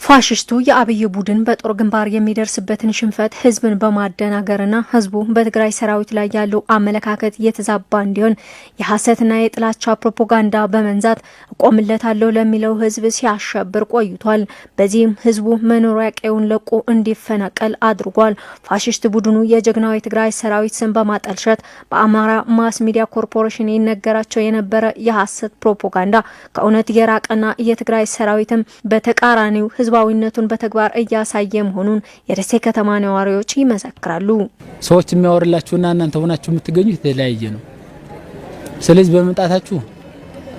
ፋሽስቱ የአብይ ቡድን በጦር ግንባር የሚደርስበትን ሽንፈት ህዝብን በማደናገርና ህዝቡ በትግራይ ሰራዊት ላይ ያለው አመለካከት የተዛባ እንዲሆን የሐሰትና የጥላቻ ፕሮፓጋንዳ በመንዛት እቆምለታለሁ ለሚለው ህዝብ ሲያሸብር ቆይቷል። በዚህም ህዝቡ መኖሪያ ቀዩን ለቆ እንዲፈናቀል አድርጓል። ፋሽስት ቡድኑ የጀግናው የትግራይ ሰራዊት ስም በማጠልሸት በአማራ ማስ ሚዲያ ኮርፖሬሽን ይነገራቸው የነበረ የሐሰት ፕሮፓጋንዳ ከእውነት የራቀና የትግራይ ሰራዊትም በተቃራኒው ህዝባዊነቱን በተግባር እያሳየ መሆኑን የደሴ ከተማ ነዋሪዎች ይመሰክራሉ። ሰዎች የሚያወርላችሁና እናንተ ሆናችሁ የምትገኙት የተለያየ ነው። ስለዚህ በመምጣታችሁ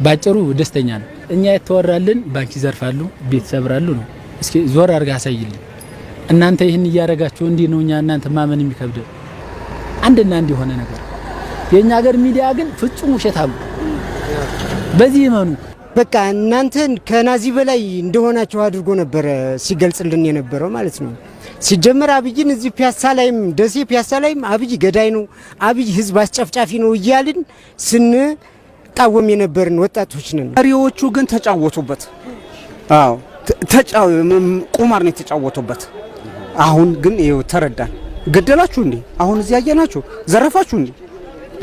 ባጭሩ ደስተኛ ነው። እኛ የተወራልን ባንክ ይዘርፋሉ፣ ቤት ይሰብራሉ ነው። እስኪ ዞር አድርገህ አሳይልን። እናንተ ይህን እያደረጋችሁ እንዲህ ነው እኛ እናንተ ማመን የሚከብደን አንድና አንድ የሆነ ነገር። የእኛ ሀገር ሚዲያ ግን ፍጹም ውሸታም፣ በዚህ ይመኑ። በቃ እናንተን ከናዚ በላይ እንደሆናችሁ አድርጎ ነበረ ሲገልጽልን የነበረው ማለት ነው። ሲጀመር አብይን እዚህ ፒያሳ ላይም፣ ደሴ ፒያሳ ላይም አብይ ገዳይ ነው፣ አብይ ህዝብ አስጨፍጫፊ ነው እያልን ስንቃወም የነበርን ወጣቶች ነን። መሪዎቹ ግን ተጫወቱበት። አዎ፣ ቁማር ነው የተጫወቱበት። አሁን ግን ይኸው ተረዳን። ገደላችሁ እንዴ? አሁን እዚህ ያየናችሁ ዘረፋችሁ እንዴ?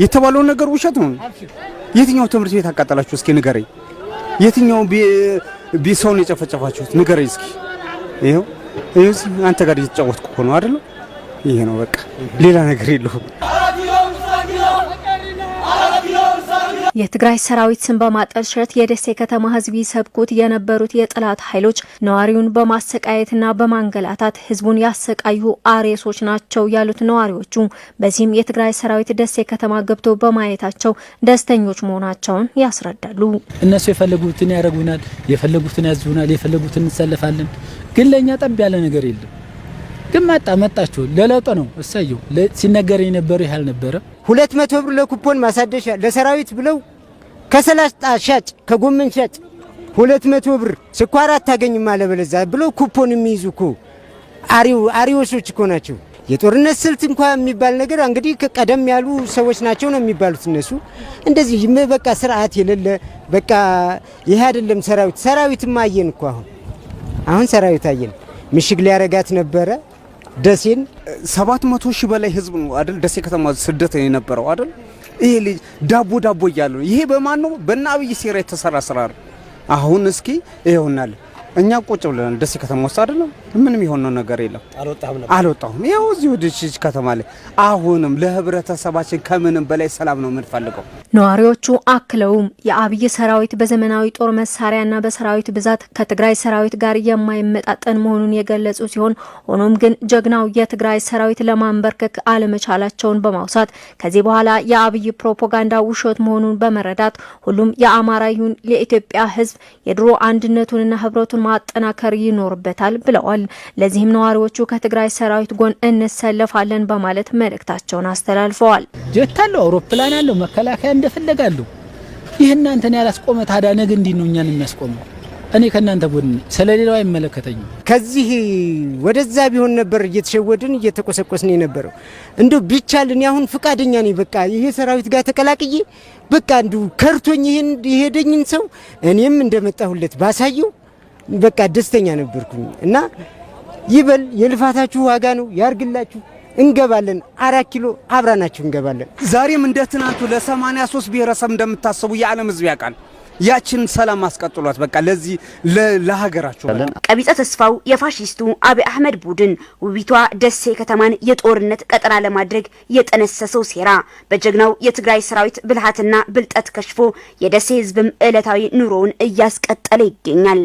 የተባለውን ነገር ውሸት ነው። የትኛው ትምህርት ቤት አቃጠላችሁ? እስኪ ንገረኝ። የትኛው ሰውን የጨፈጨፋችሁት ንገረኝ እስኪ። ይኸው አንተ ጋር እየተጫወትኩ እኮ ነው አይደል? ይሄ ነው በቃ፣ ሌላ ነገር የለውም። የትግራይ ሰራዊት ስም በማጠልሸት የደሴ ከተማ ህዝብ ይሰብኩት የነበሩት የጠላት ኃይሎች ነዋሪውን በማሰቃየትና በማንገላታት ህዝቡን ያሰቃዩ አሬሶች ናቸው ያሉት ነዋሪዎቹ፣ በዚህም የትግራይ ሰራዊት ደሴ ከተማ ገብቶ በማየታቸው ደስተኞች መሆናቸውን ያስረዳሉ። እነሱ የፈለጉትን ያደርጉናል፣ የፈለጉትን ያዙናል፣ የፈለጉትን እንሰለፋለን። ግን ለእኛ ጠብ ያለ ነገር የለም። ግን መጣ መጣችሁ ለለውጥ ነው፣ እሰየው። ሲነገር የነበረው ይህ አልነበረ። 200 ብር ለኩፖን ማሳደሻ ለሰራዊት ብለው ከሰላጣ ሻጭ፣ ከጎመን ሻጭ 200 ብር፣ ስኳር አታገኝም አለበለዚያ ብለው ኩፖን የሚይዙ እኮ አሪዎሶች እኮ ናቸው። የጦርነት ስልት እንኳ የሚባል ነገር እንግዲህ ቀደም ያሉ ሰዎች ናቸው ነው የሚባሉት እነሱ። እንደዚህ በቃ ስርዓት የሌለ፣ በቃ ይሄ አይደለም ሰራዊት። ሰራዊትማ አየን እኮ፣ አሁን አሁን ሰራዊት አየን። ምሽግ ሊያረጋት ነበረ ደሴን። 700,000 በላይ ህዝብ ነው አይደል? ደሴ ከተማ ስደት የነበረው አይደል? ይሄ ልጅ ዳቦ ዳቦ እያለ ነው። ይሄ በማን ነው? በእነ አብይ ሴራ የተሰራ ስራ ነው። አሁን እስኪ ይኸውናል፣ እኛ ቁጭ ብለናል ደሴ ከተማ ውስጥ አይደለም። ምንም የሆነው ነገር የለም። አልወጣሁም። ይኸው እዚሁ ደሴ ከተማ ላይ። አሁንም ለህብረተሰባችን ከምንም በላይ ሰላም ነው የምንፈልገው። ነዋሪዎቹ አክለውም የአብይ ሰራዊት በዘመናዊ ጦር መሳሪያና በሰራዊት ብዛት ከትግራይ ሰራዊት ጋር የማይመጣጠን መሆኑን የገለጹ ሲሆን፣ ሆኖም ግን ጀግናው የትግራይ ሰራዊት ለማንበርከክ አለመቻላቸውን በማውሳት ከዚህ በኋላ የአብይ ፕሮፓጋንዳ ውሸት መሆኑን በመረዳት ሁሉም የአማራ ይሁን የኢትዮጵያ ሕዝብ የድሮ አንድነቱንና ህብረቱን ማጠናከር ይኖርበታል ብለዋል። ለዚህም ነዋሪዎቹ ከትግራይ ሰራዊት ጎን እንሰለፋለን በማለት መልእክታቸውን አስተላልፈዋል። ጀት አለው፣ አውሮፕላን አለው፣ መከላከያ እንደፈለጋለሁ። ይህ እናንተን ያላስቆመ ታዲያ ነገ እንዲህ ነው እኛን የሚያስቆመው? እኔ ከእናንተ ጎን፣ ስለሌላው አይመለከተኝም። ከዚህ ወደዛ ቢሆን ነበር እየተሸወድን እየተቆሰቆስን የነበረው። እንዲሁ ቢቻል እኔ አሁን ፍቃደኛ ነኝ። በቃ ይሄ ሰራዊት ጋር ተቀላቅዬ በቃ እንዲሁ ከርቶኝ ይሄን የሄደኝን ሰው እኔም እንደመጣሁለት ባሳየው በቃ ደስተኛ ነበርኩኝ። እና ይበል፣ የልፋታችሁ ዋጋ ነው ያርግላችሁ። እንገባለን፣ 4 ኪሎ አብራናችሁ እንገባለን። ዛሬም እንደ ትናንቱ ለ83 ብሔረሰብ እንደምታስቡ የዓለም ሕዝብ ያውቃል። ያችን ሰላም አስቀጥሏት። በቃ ለዚህ ለሀገራችሁ። ቀቢጸ ተስፋው የፋሽስቱ አብይ አህመድ ቡድን ውቢቷ ደሴ ከተማን የጦርነት ቀጠና ለማድረግ የጠነሰሰው ሴራ በጀግናው የትግራይ ሰራዊት ብልሃትና ብልጠት ከሽፎ የደሴ ህዝብም ዕለታዊ ኑሮውን እያስቀጠለ ይገኛል።